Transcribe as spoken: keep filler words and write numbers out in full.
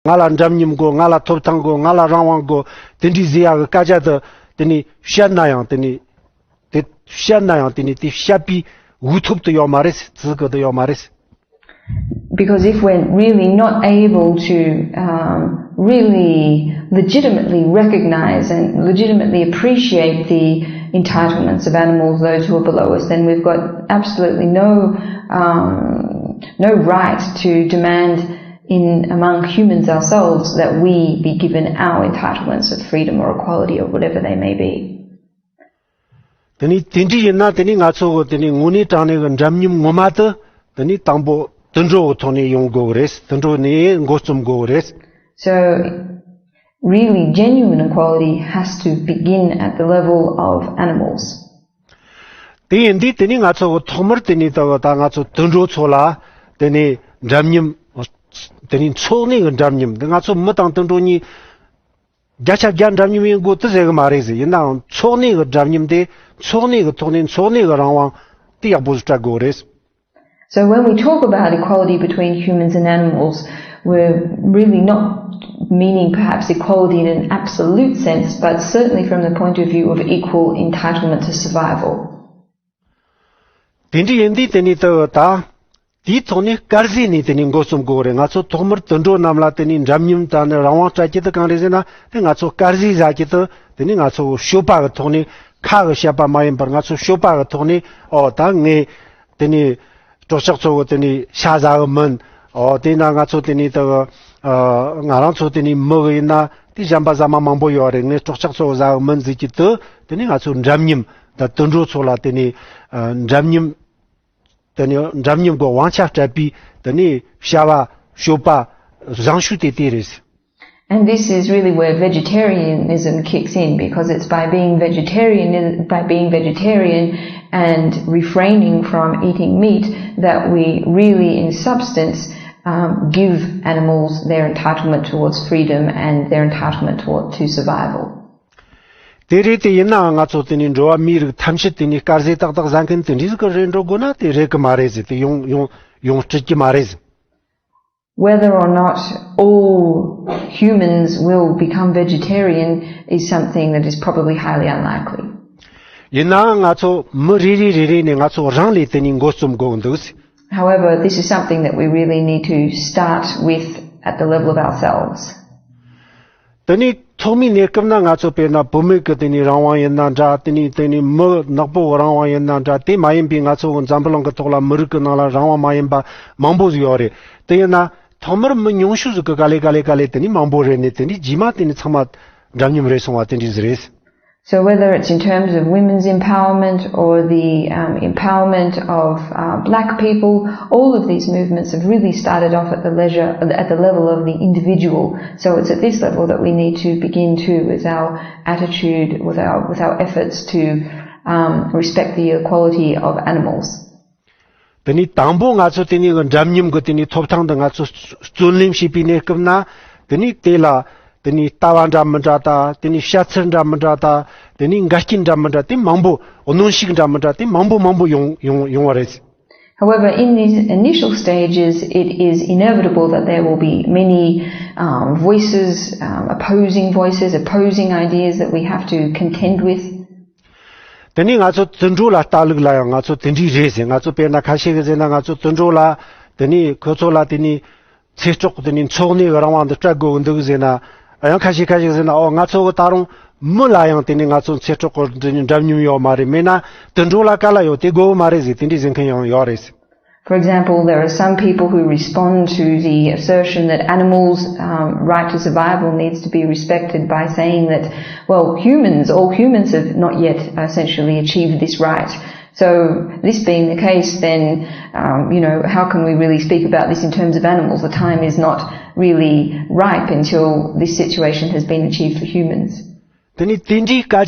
ང་ལ་འདྲ་མཉམ་དགོས། ང་ལ་ཐོབ་ཐང་དགོས། ང་ལ་རང་དབང་དགོས། དེ་འདྲའི་ཟེར་ཡག་གི་སྐད་ཆ་དེ་དེ་ནི་བཤད་ན་ཡང་དེ་ནི་དེ་བཤད་ན་ཡང་དེ་ནི་དེ་བཤད་པའི་འུ་ཐུབ་དུ་ཡོད་མ་རེད། ཚིག་གི་དུ་ཡོད་མ་རེད། Because if we're really not able to um, really legitimately recognize and legitimately appreciate the entitlements of animals, those who are below us, then we've got absolutely no um, no right to demand in among humans ourselves that we be given our entitlements of freedom or equality or whatever they may be. དེ་ནི་དེ་འདྲ་ཡིན་ན་དེ་ནི་ང་ཚོ་གི་དེ་ནི་དངོས་གནས་དྲང་གནས་ཀྱི་འདྲ་མཉམ་ངོ་མ་དེ་དེ་ནི་དང་པོ་དུད་འགྲོ་གི་ཐོག་ནས་ཡོང་དགོས་གི་རེད། དུད་འགྲོ་ནས་འགོ་རྩོམ་དགོས་གི་རེད། So really genuine equality has to begin at the level of animals. དེ་ཡིན་དུས་དེ་ནི་ང་ཚོ་གི་ཐོག་མར་དེ་ནི་ད་ད་ང་ཚོ་དུད་འགྲོ་ཚོ་ལ་དེ་ནི་འདྲ་མཉམ། དེ་ནི་འཚོ་གནས་ཀྱི་འདྲ་མཉམ། དེ་ང་ཚོ་མི་དང་དུད་འགྲོ་གཉིས་བརྒྱ་ཆ་བརྒྱ་འདྲ་མཉམ་ཡིན་དགོས་དེ་ཟེར་གི་མ་རེད་ཟེར། ཡིན་ནའང་འཚོ་གནས་ཀྱི་འདྲ་མཉམ་དེ་འཚོ་གནས་ཀྱི་ཐོག་ནས་འཚོ་གནས་ཀྱི་རང་དབང་དེ་ཡག་པོ་ཞིག་སྤྲད་དགོས་རེད། So when we talk about equality between humans and animals, we're really not meaning perhaps equality in an absolute sense, but certainly from the point of view of equal entitlement to survival. དེ་འདྲ་ཡིན་དུས་དེ་ནི་ད་ད་དེའི་ཐོག་ནས་དཀར་ཟས་ནས་དེ་ནི་འགོ་རྩོམ་དགོས་རེད། ང་ཚོ་ཐོག་མར་དུད་འགྲོ་རྣམས་ལ་དེ་ནི་འདྲ་མཉམ་དང་ནི་རང་དབང་སྤྲད་རྒྱུ་དེ་གང་རེད་ཟེར་ན། དེ་ང་ཚོ་དཀར་ཟས་ཟ་རྒྱུ་དེ་དེ་ནི་ང་ཚོ་སྤྱོད་པ་གི་ཐོག་ནས། ཁ་གི་བཤད་པ་མ་ཡིན་པར་ང་ཚོ་སྤྱོད་པ་གི་ཐོག་ནས། ཨོ་ད་ངས་དེ་ནི་སྲོག་ཆགས་ཚོ་གི་དེ་ནི་ཤ་ཟ་གི་མིན། ཨོ་དེས་ན་ང་ཚོ་དེ་ནི་ད་ང་རང་ཚོ་དེ་ནི་མི་གི་ཡིན་ན་དེ་གཞན་པ་ཟ་མ་མང་པོ་ཡོད་རེད། ངས་སྲོག་ཆགས་ཚོ་གི་ཟ་གི་མིན་ཟེར་གྱི་དེ་དེ་ནི་ང་ཚོ་འདྲ་མཉམ་ད་དུད་འགྲོ་ཚོ་ལ་དེ་ནི་འདྲ་མཉམ། དེ་ནི་འདྲ་མཉམ་གྱི་དབང་ཆ་སྤྲད་པའི་དེ་ནི་བྱ་བ་སྤྱོད་པ་བཟང་ཤོས་དེ་དེ་རེད། And this is really where vegetarianism kicks in, because it's by being vegetarian, by being vegetarian and refraining from eating meat that we really, in substance, um, give animals their entitlement towards freedom and their entitlement toward, to survival. དེ་རེད། དེ་ཡིན་ནའང་ང་ཚོ་དེ་ནི་འགྲོ་བ་མིའི་རིགས་ཐམས་ཅད་དེ་ནི་དཀར་ཟས་ཏག་ཏག་ཟ་མཁན་དེ་འདྲ་ཟིག་གི་རེད་འགྲོ་དགོས་ན་དེ་རེད་གི་མ་རེད་ཟེར། དེ་ཡོང་ཡོང་ཡོང་སྲིད་ཀྱི་མ་རེད་ཟེར། Whether or not all humans will become vegetarian is something that is probably highly unlikely. ཡིན་ནའང་ང་ཚོ་མི་རེ་རེ་རེ་རེ་ནས་ང་ཚོ་རང་ལས་དེ་ནི་འགོ་རྩོམ་དགོས་འདུག་ཟེར། However, this is something that we really need to start with at the level of ourselves. དེ་ནི་ཐོག་མའི་གནས་སྐབས་ན་ང་ཚོ་དཔེར་ན་བུད་མེད་ཀྱི་དེ་ནི་རང་དབང་ཡིན་ན་འདྲ། དེ་ནི་དེ་ནི་མི་ནག་པོ་གི་རང་དབང་ཡིན་ན་འདྲ། དེ་མ་ཡིན་པའི་ང་ཚོ་གི་འཛམ་བུ་གླིང་གི་ཐོག་ལ་མི་རིགས་ཀྱི་ནང་ལ་རང་དབང་མ་ཡིན་པ་མང་པོ་ཟིག་ཡོད་རེད། དེ་ཡིན་ན་ཐོག་མར་མི་ཉུང་ཤོས་ཟིག་གི་ག་ལེ་ག་ལེ་ག་ལེ་དེ་ནི་མང་པོ་རེད་ནས། དེ་ནི་རྗེས་མ་དེ་ནི་ཚང་མ་འདྲ་མཉམ་རེད་སོང་བ་དེ་འདྲ་ཟིག་རེད། So whether it's in terms of women's empowerment or the um, empowerment of uh, black people, all of these movements have really started off at the leisure, at the level of the individual. So it's at this level that we need to begin to, with our attitude, with our with our efforts to um, respect the equality of animals. དེ་ནི་དང་པོ་ང་ཚོ་དེ་ནི་འདྲ་མཉམ་གྱི་དེ་ནི་ཐོབ་ཐང་དེ་ང་ཚོ་བརྩོན་ལེན་བྱེད་པའི་གནས་སྐབས་ན་དེ་ནི་དེ་ལ་དེ་ནི་ལྟ་བ་འདྲ་མི་འདྲ་དང་། དེ་ནི་བཤད་ཚུལ་འདྲ་མི་འདྲ་དང་། དེ་ནི་འགལ་རྐྱེན་འདྲ་མི་འདྲ་དེ་མང་པོ། གནོན་ཤུགས་འདྲ་མི་འདྲ་དེ་མང་པོ་མང་པོ་ཡོང་ཡོང་ཡོང་བ་རེད། However, in these initial stages, it is inevitable that there will be many um, voices, um, opposing voices, opposing ideas that we have to contend with. དེ་ནི་ང་ཚོ་དུད་འགྲོ་ལ་ལྟ་ལུགས་ལ་ཡང་ང་ཚོ་དེ་འདྲའི་རེད་ཟེར། ང་ཚོ་དཔེར་ན་ཁ་ཤས་ཀྱིས་ཟེར་ན་ང་ཚོ་དུད་འགྲོ་ལ་དེ་ནི་ཁོ་ཚོ་ལ་དེ་ནི་ཚེ་སྲོག་དེ་ནི་འཚོ་གནས་ཀྱི་རང་དབང་དེ་སྤྲད་དགོས་ཀྱི་འདུག་ཟེར་ན། ཡང་ཁ་ཤས་ཁ་ཤས་ཟེར་ན། ཨོ་ང་ཚོ་གི་ད་རུང་མི་ལ་ཡང་དེ་ནི་ང་ཚོ་ཚེ་སྲོག་གི་དེ་ནི་འདྲ་མཉམ་ཡོད་མ་རེད། མེད་ན་དུད་འགྲོ་ལ་ག་ལ་ཡོད། དེ་དགོས་མ་རེད་ཟེར། དེ་འདྲའི་ཟེར་མཁན་ཡང་ཡོད་རེད། For example, there are some people who respond to the assertion that animals' um, right to survival needs to be respected by saying that, well, humans, all humans have not yet essentially achieved this right. So, this being the case, then, um, you know, how can we really speak about this in terms of animals? The time is not really ripe until this situation has been achieved for humans. དེ་ནི་དེ་འདྲའི་སྐད་